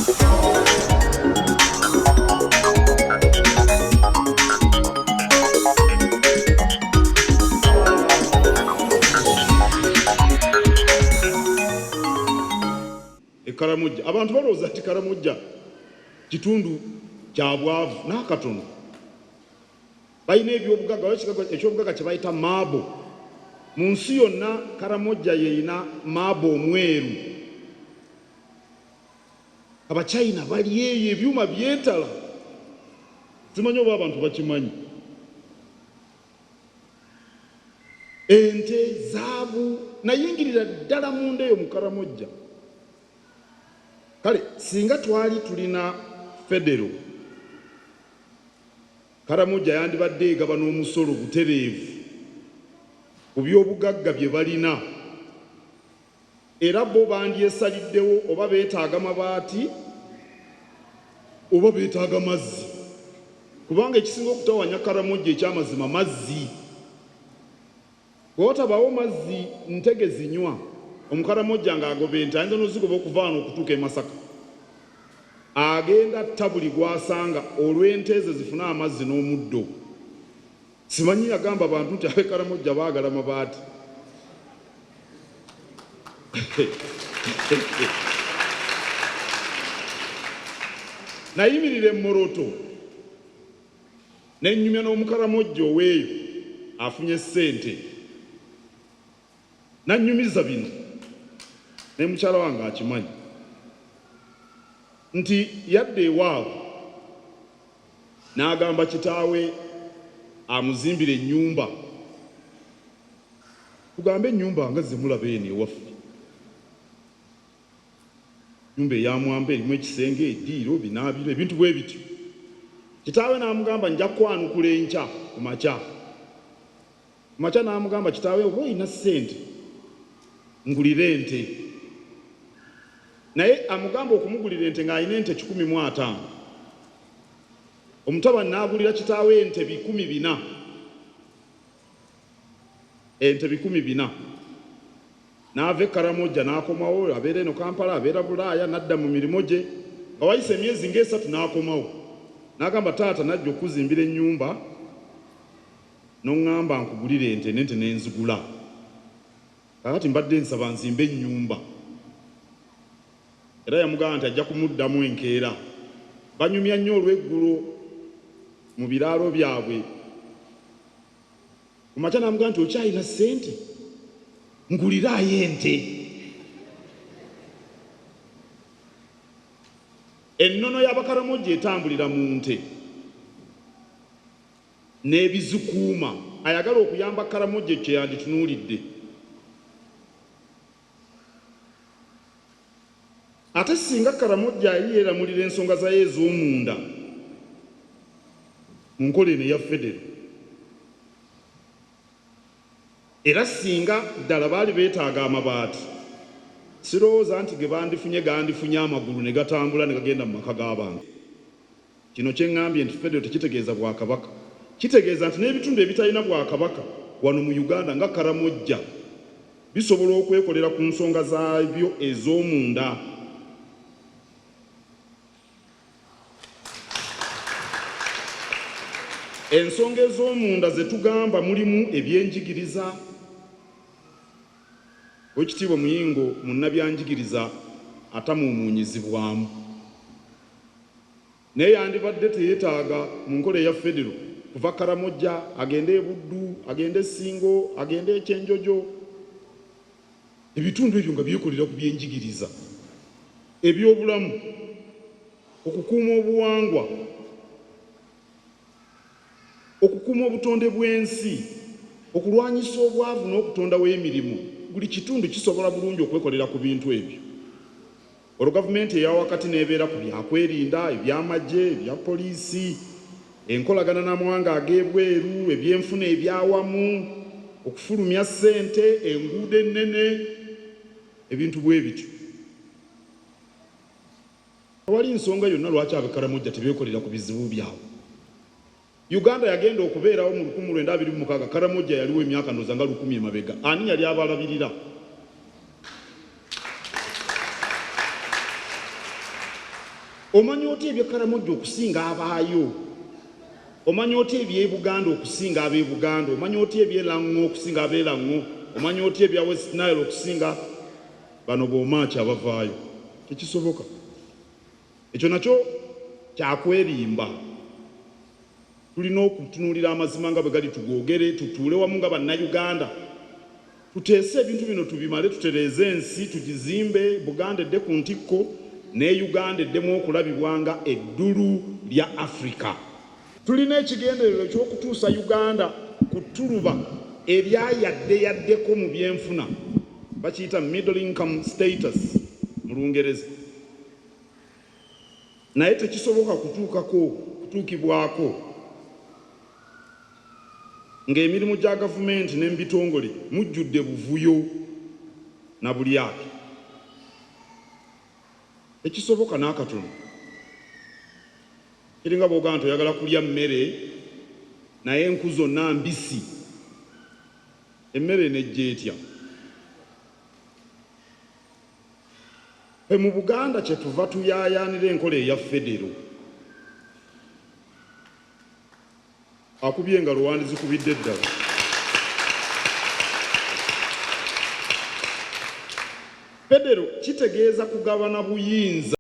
E Karamojja abantu balowooza nti Karamojja kitundu kya bwavu n'akatono. Balina ebyobugagga, waliwo ekyobugagga kye bayita maabo. Mu nsi yonna Karamojja y'erina maabo omweru. Abachina bali eyo ebyuma byetala, simanyi oba abantu bakimanyi. Ente, zaabu, nayingirira ddala munda eyo mu Karamojja. Kale singa twali tulina federo, Karamoja yandibadde egabana omusolo butereevu ku by'obugagga bye balina era bo bandyesaliddewo oba beetaaga mabaati oba beetaaga mazzi kubanga ekisinga okutawaanya Karamoja eky'amazima mazzi. Bwe watabaawo mazzi ntege zinywa. Omukaramojja ng'agoba ente ayinza n'ozigoba okuva wano okutuuka e Masaka. Agenda atta buli gw'asanga olw'ente ze zifune amazzi n'omuddo. Simanyi yagamba bantu nti ab'e Karamojja baagala mabaati. Nayimirira e Moroto. Ne nnyumya n'Omukaramojja ow'eyo afunye ssente n'annyumiza bino, ne mukyala wange akimanyi nti yadda ewaabwe n'agamba kitaawe amuzimbire ennyumba, tugambe ennyumba nga ze mulaba eno ewaffe. Nnyumba eya mwamba erimu ekisenge, eddiiro, binaabiro, ebintu bwe bityo. Kitaawe n'amugamba, Nja kukwanukula enkya ku makya. Ku makya n'amugamba, Kitaawe, oba olina ssente ngulira ente. Naye amugamba okumugulira ente ng'alina ente 150. Omutabani n'agulira kitaawe ente 400. Ente 400. N'ava e Karamoja n'akomawo, abeera eno Kampala, abeera Bulaaya, n'adda mu mirimu gye. Nga wayise emyezi ng'esatu n'akomawo. N'agamba, Taata, najja okukuzimbira ennyumba, n'oŋŋamba nkugulire ente, n'ente ne nzigula. Kaakati mbadde nsaba nzimbe ennyumba. Era yamugamba nti ajja kumuddamu enkeera. Banyumya nnyo olw'eggulo mu biraalo byabwe. Ku makya n'amugamba nti, Okyalina ssente? Nguliraayo ente. Ennono y'Abakaramoja etambulira mu nte n'ebizikuuma. Ayagala okuyamba Karamoja ekyo kye yanditunuulidde. Ate singa Karamoja yali yeeramulira ensonga zayo ez'omunda mu nkola eno eya Federo, era singa ddala baali beetaaga amabaati, sirowooza nti ge bandifunye gandifunye amagulu ne gatambula ne gagenda mu maka g'abantu. Kino kye ŋŋambye nti Federo tekitegeeza Bwakabaka. Kitegeeza nti n'ebitundu ebitalina Bwakabaka wano mu Uganda nga Karamojja bisobola okwekolera ku nsonga zaabyo ez'omunda. Ensonga ez'omunda ze tugamba mulimu ebyenjigiriza. Owekitiibwa Muyingo munnabyanjigiriza atamuumuunyizibwamu. Naye yandibadde teyetaaga mu nkola eya Federo kuva Karamojja agende e Buddu, agende e Ssingo, agende e Kyenjojo. Ebitundu ebyo nga byekolera ku byenjigiriza, ebyobulamu, okukuuma obuwangwa, okukuuma obutonde bw'ensi, okulwanyisa obwavu n'okutondawo emirimu, buli kitundu kisobola bulungi okwekolera ku bintu ebyo. Olwo gavumenti eya wakati n'ebeera ku byakwerinda, eby'amagye, ebya poliisi, enkolagana n'amawanga ag'ebweru, ebyenfuna eby'awamu, okufulumya ssente, enguudo ennene, ebintu bwe bityo. Tewali nsonga yonna lwaki Abakaramojja tebeekolera ku bizibu byabwe. Uganda yagenda okubeerawo mu 1926, Karamoja yaliwo emyaka ndowooza nga lukumi emabega. Ani yali abalabirira? Omanyi otya eby'e Karamoja okusinga abaayo? Omanyi otya eby'e Buganda okusinga ab'e Buganda? Omanyi otya eby'e Lango okusinga ab'e Lango? Omanyi otya ebya West Nile okusinga bano b'Omach abavaayo? Tekisoboka. Ekyo nakyo kyakwerimba. Tulina okutunuulira amazima nga bwe gali, tugoogere, tutuule wamu nga Bannayuganda, tuteese ebintu bino tubimale, tutereeze ensi, tugizimbe, Buganda edde ku ntikko ne Uganda eddemu okulabibwa nga eddulu lya Africa. Tulina ekigendererwa eky'okutuusa Uganda ku ttuluba erya yadde yaddeko mu byenfuna, bakiyita middle income status mu Lungereza, naye tekisoboka kutuukako kutuukibwako ng'emirimu gya gavumenti n'ebitongole mujjudde buvuyo na bulyake. Tekisoboka n'akatono. Kiringa bw'ogamba nti oyagala kulya mmere naye enku zonna mbisi, emmere enejja etya? Ffe mu Buganda kyetuva tuyaayaanira enkola eya federo. Akubye engalo wandizikubidde ddala. Federo kitegeeza kugabana buyinza.